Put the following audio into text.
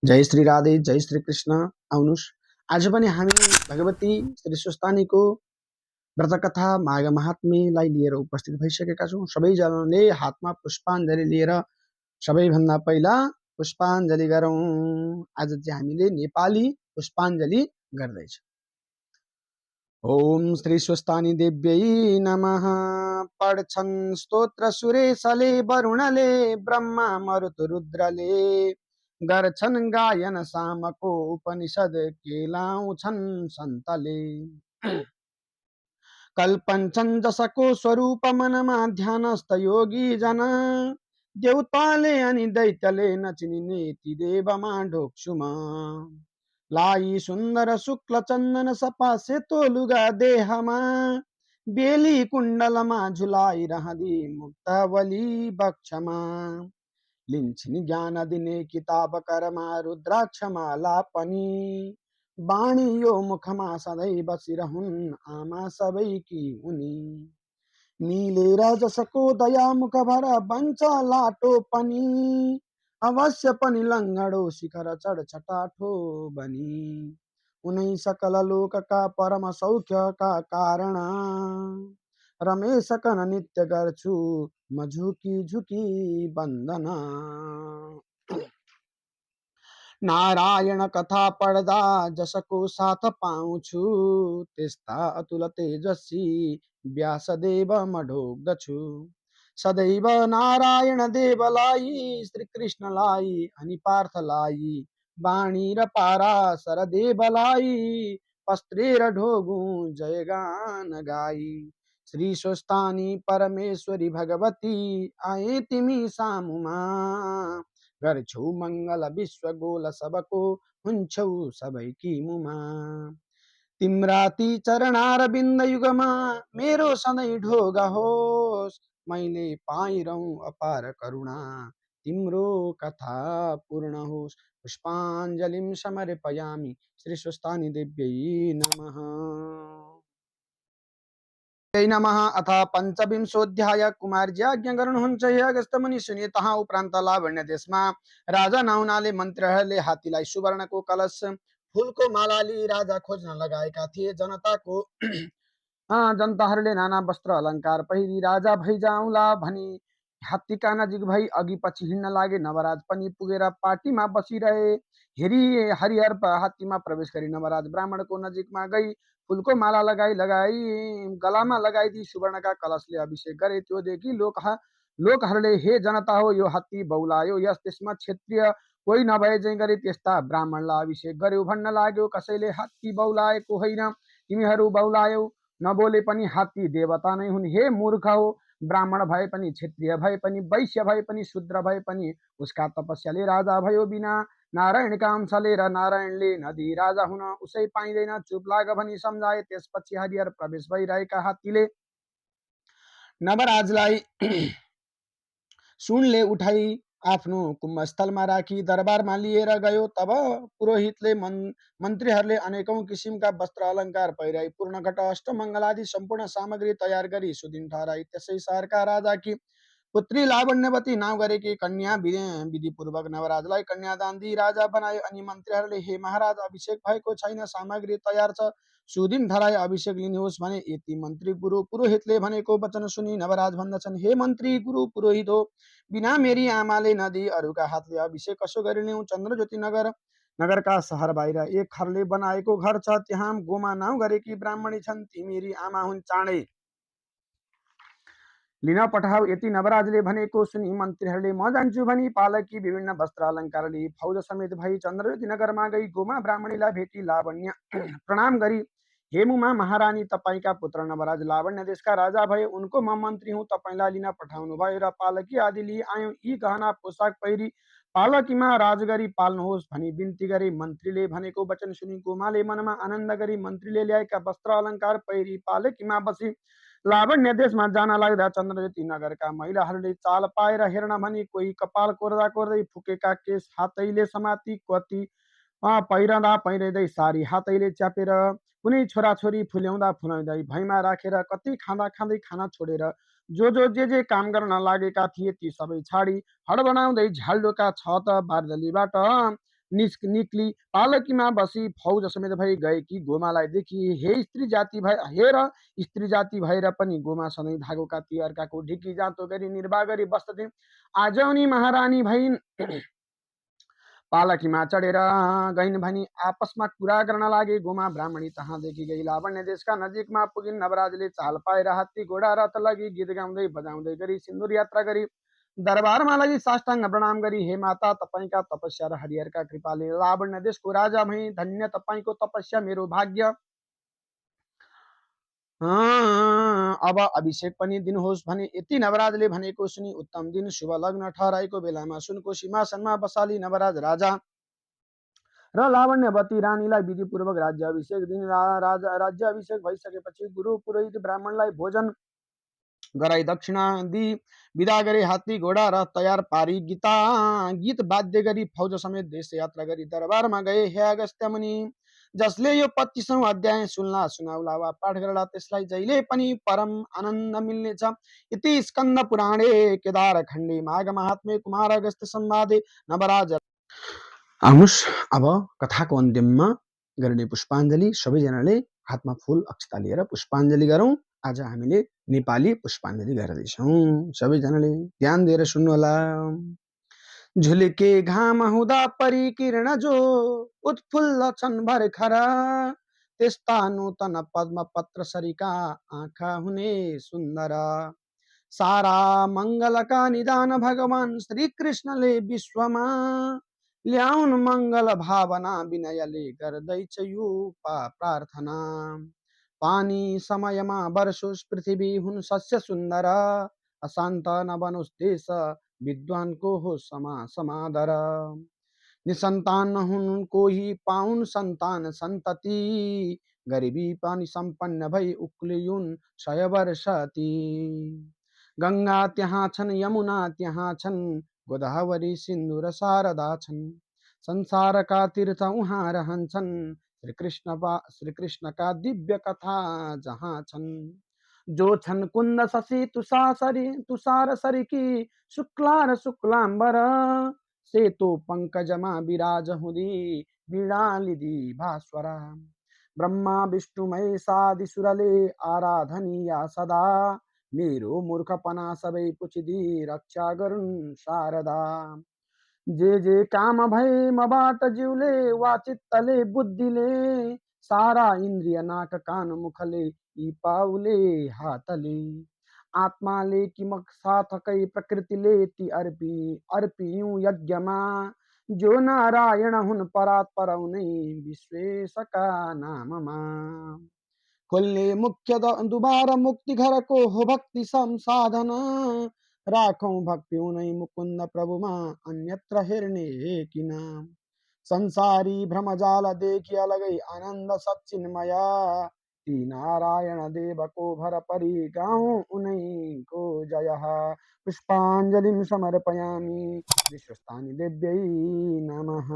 जय श्री राधे, जय श्री कृष्ण। आउनुस् आज पनि हामी भगवती श्री सुस्तानीको व्रतकथा माघ महात्म्यलाई लिएर उपस्थित भइसकेका छौँ। सबैजनाले हातमा पुष्पाञ्जली लिएर सबैभन्दा पहिला पुष्पाञ्जली गरौँ। आज चाहिँ हामीले नेपाली पुष्पाञ्जली गर्दैछौँ। ओम श्री स्वस्तानी देव्यै नमः। पढ्छन् स्तोत्र सुरेशले वरुणले ब्रह्मा मरुत रुद्रले गर्छन् गायन सामको उपनिषद केलाउँछन् सन्तले कल्पन्छन् जसको स्वरूप मनमा ध्यानस्थ योगी जन देउताले अनि दैत्यले नचिनिने ती देवमा ढोक्छुमा लाई सुन्दर शुक्ल चन्दन सपा सेतो लुगा देहमा बेली कुण्डलमा झुलाइरहँदी मुक्तावली बक्षमा लिन्छन् ज्ञान दिने किताब करमा रुद्राक्षमाला पनि बाणी यो मुखमा सधैँ बसिरहुन् आमा सबैकी उनी नीलेर जसको दया मुख भर बन्छ लाटो पनि अवश्य पनि लङ्गडो शिखर चढ्छ टाठो बनी उनै सकल लोकका परम सौख्यका कारण रमेश कन नित्य गर्छु म झुकी झुकी वन्दना नारायण कथा पढ्दा जसको साथ पाउँछु त्यस्ता अतुल तेजस्वी व्यासदेव म ढोग्दछु सदैव नारायण देवलाई श्री कृष्णलाई अनि पार्थलाई वाणी र पाराशर देवलाई पस्त्रेर ढोगु जय गान गाई श्री स्वस्तानी परमेश्वरी भगवती आए तिमी सामुमा गर्छौ मङ्गल विश्व गोल सबको हुन्छौ सबैकी मुमा तिम्रा ती चरणारविन्द युगमा मेरो सधैँ ढोगा होस् मैले पाइरहँ अपार करुणा तिम्रो कथा पूर्ण होस् पुष्पाञ्जलिं समर्पयामि श्री स्वस्तानी देव्यै नमः। नमः। अथ पंचविंशोऽध्याय कुमारजी आज्ञा गर्नुहुन्छ हे अगस्त्य मुनि सुनिए। तहाँ उपरान्त लावण्य देशमा राजा नहुनाले मन्त्रीहरूले हात्तीलाई सुवर्णको कलश फूलको मालाली राजा खोज्न लगाएका थिए। जनताहरूले नाना वस्त्र अलङ्कार पहिरी राजा भइजाउँला भनी हात्तीका नजिक भई अघि पछि हिँड्न लागे। नवराज पनि पुगेर पाटीमा बसिरहे। हेरी हरिहर हात्तीमा प्रवेश गरी नवराज ब्राह्मणको नजिकमा गई फूलको माला लगाई गलामा लगाइदी सुवर्णका कलशले अभिषेक गरे। त्यो देखि लोकहरूले हे जनता हो, यो हात्ती बौलायो, यस त्यसमा क्षत्रिय कोही नभए चाहिँ गरी त्यस्ता ब्राह्मणलाई अभिषेक गर्यो भन्न लाग्यो। कसैले हात्ती बौलाएको होइन, तिमीहरू बौलायौ। नबोले पनि हात्ती देवता नै हुन्। हे मूर्ख हो, ब्राह्मण भए पनि क्षत्रिय भए पनि वैश्य भए पनि शूद्र भए पनि उसका तपस्याले राजा भयो। बिना नारायणका अंशले र नारायणले नदी राजा हुन उसै पाइँदैन। चुप लाग भनी सम्झाए। त्यसपछि हरिहर प्रवेश भइरहेका हात्तीले नवराजलाई सुनले उठाई आफ्नो कुम्भस्थलमा राखी दरबारमा लिएर गयो। तब पुरोहितले मन्त्रीहरूले अनेकौं किसिमका वस्त्र अलङ्कार पहिराई पूर्ण घट अष्टमङ्गलादि सम्पूर्ण सामग्री तयार गरी सुदिन ठहराई। त्यसै शहरका राजाकी पुत्री लावण्यवती नाउँ गरेकी कन्या विधिपूर्वक नवराजलाई कन्यादान दिई राजा बनायो। अनि मन्त्रीहरूले हे महाराज, अभिषेक भएको छैन, सामग्री तयार छ, सुदिन ठहराई अभिषेक लिनुहोस् भने। यति मन्त्री गुरु पुरोहितले भनेको वचन सुनि नवराज भन्दछन्, हे मन्त्री गुरु पुरोहित हो, बिना मेरी आमाले नदी अरूका हातले अभिषेक कसो गरी ल्याउँ। चन्द्रज्योति नगरका सहर बाहिर एक खरले बनाएको घर छ, त्यहाँ गोमा नाउँ गरेकी ब्राह्मणी छन्, ती मेरी आमा हुन्, चाँडै लिन पठाऊ। यति नवराजले भनेको सुनि मन्त्रीहरूले म जान्छु भनी पालकी विभिन्न वस्त्र अलङ्कार लिई फौज समेत भई चन्द्रज्योति नगरमा गई। गोमा ब्राह्मणीलाई भेटी लावण्य प्रणाम गरी, हे मुमा महारानी, तपाईका पुत्र नवराज लावण्य देशका राजा भए, उनको म मन्त्री हुँ, तपाईलाई लिन पठाउनु भयो र पालकी आदि लिई आयौं। यी गहना पोसाक पहिरी पालकीमा राजगरी पाल्नुहोस् भनी बिन्ती गरे। मन्त्रीले भनेको वचन सुनि गोमाले मनमा आनन्द गरी मन्त्रीले ल्याएका वस्त्र अलङ्कार पहिरी पालकीमा बसी लावण्य देशमा जान लाग्दा चन्द्रज्योति नगरका महिलाहरूले चाल पाएर हेर्न भनी कोही कपाल कोर्दा कोर्दै फुकेका केस हातैले समाती, कति पहिरँदै सारी हातैले च्यापेर, कुनै छोराछोरी फुल्याउँदा फुलाउँदै भैमा राखेर, कति खाँदा खाँदै खाना छोडेर जो जे काम गर्न लागेका थिए ती सबै छाडी हडबडाउँदै झ्याल्डोका छत बार्दलीबाट निक्ली पालकीमा बसी फौज समेत भई गएकी गोमालाई देखि हे स्त्री जाति भए हेर स्त्री जाति भएर पनि गोमा सधैँ धागोका ती अर्काको ढिकी जाँतो गरी निर्वाह गरी बस्दथे। आज उनी महारानी भइन् पालकीमा चढेर गइन् भनी आपसमा कुरा गर्न लागे। गोमा ब्राह्मणी तहाँ देखि गई लावण्य देशका नजिकमा पुगिन्। नवराजले चाल पाएर हात्ती घोडा रथ लगी गीत गाउँदै बजाउँदै गरी सिन्दुर यात्रा गरी दरबारमा लगी साष्टाङ्ग प्रणाम गरी हे माता तपाईँका तपस्या र हरिहरका कृपाले लावण्य देशको राजा भई। धन्य तपाईँको तपस्या मेरो भाग्य। अब अभिषेक पनि दिनुहोस् भने यति नवराजले भनेको सुनि उत्तम दिन शुभ लग्न ठहराएको बेलामा सुनको सिंहासनमा बसाली नवराज राजा र लावण्यवती रानीलाई विधिपूर्वक राज्याभिषेक दिन राज्याभिषेक भइसकेपछि गुरु पुरोहित ब्राह्मणलाई भोजन गराई दक्षिणा दिई विदा गरे। हात्ती घोडा र तयार पारी गीत वाद्य गरी फौज समेत देश यात्रा गरी दरबारमा गए। हे अगस्त्य मुनि, जसले यो 25औं अध्याय सुन्ला सुनाउला वा पाठ गर्ला त्यसलाई जहिले पनि परम आनन्द मिल्नेछ। इति स्कन्द पुराणे केदार खण्डे माघ महात्म्य कुमार अगस्त्य संवादे नवराज। आउनुहोस् अब कथाको अन्त्यमा गर्ने पुष्पाञ्जली। सबैजनाले हातमा फूल अक्षता लिएर पुष्पाञ्जली गरौँ। आज हामीले नेपाली पुष्पाञ्जली गर्दैछौँ। सबैजनाले ध्यान दिएर सुन्नुहोला। झुलके घाम हुँदा परिकिरण जो उत्फुल्ल छन् भर्खर, त्यस्ता नूतन पद्म पत्र सरिका आँखा हुने सुन्दर। सारा मङ्गलका निदान भगवान श्री कृष्णले विश्वमा, ल्याउन मङ्गल भावना विनयले गर्दैछ यो प्रार्थना। पानी समयमा वर्षोस् पृथ्वी हुन् सस्य सुन्दर, अशान्त नबनोस् देश विद्वानको हो समादर। निसन्तान हुन् कोही पाउन् सन्तान सन्तति, गरिबी पनि सम्पन्न भई उक्लियुन् 100 वर्षति। गंगा त्यहाँ छन्, यमुना त्यहाँ छन्, गोदावरी सिन्धु र शारदा छन्। संसारका तीर्थ उहाँ रहन्छन्, श्री कृष्ण का दिव्य कथा जहाँ छन्। जो छन् कुन्द शशि तुषार सरिकी, शुक्ला र शुक्लाम्बर, सेतो पंकजमा विराज हुँदी वीणा लिदी भास्वरा। ब्रह्मा विष्णु महेशादि सुरले आराधनीया सदा, मेरो मूर्खपना सबै पुछिदी रक्षा गरुन् शारदा। जे काम भए मबाट जिउले वा चित्तले बुद्धिले, सारा इन्द्रिय नाक कान मुखले यी पाउले हातले। आत्माले कि साथकै प्रकृतिले ती अर्पियौं यज्ञमा, जो नारायण हुन् परात्पर उनै विश्वेशका नाममा। खोल्ने मुख्य दुबार मुक्ति घरको हो भक्ति संसाधन, राखौं भक्ति उनै मुकुन्द प्रभुमा अन्यत्र हेर्ने किन। संसारी भ्रमजाल देखि अलगै आनन्द सच्चिन्मया, ती नारायण देव को भर परि गाऊं उनैको जयः। पुष्पाञ्जलिं समर्पयामि विश्वस्तानि देव्यै नमः।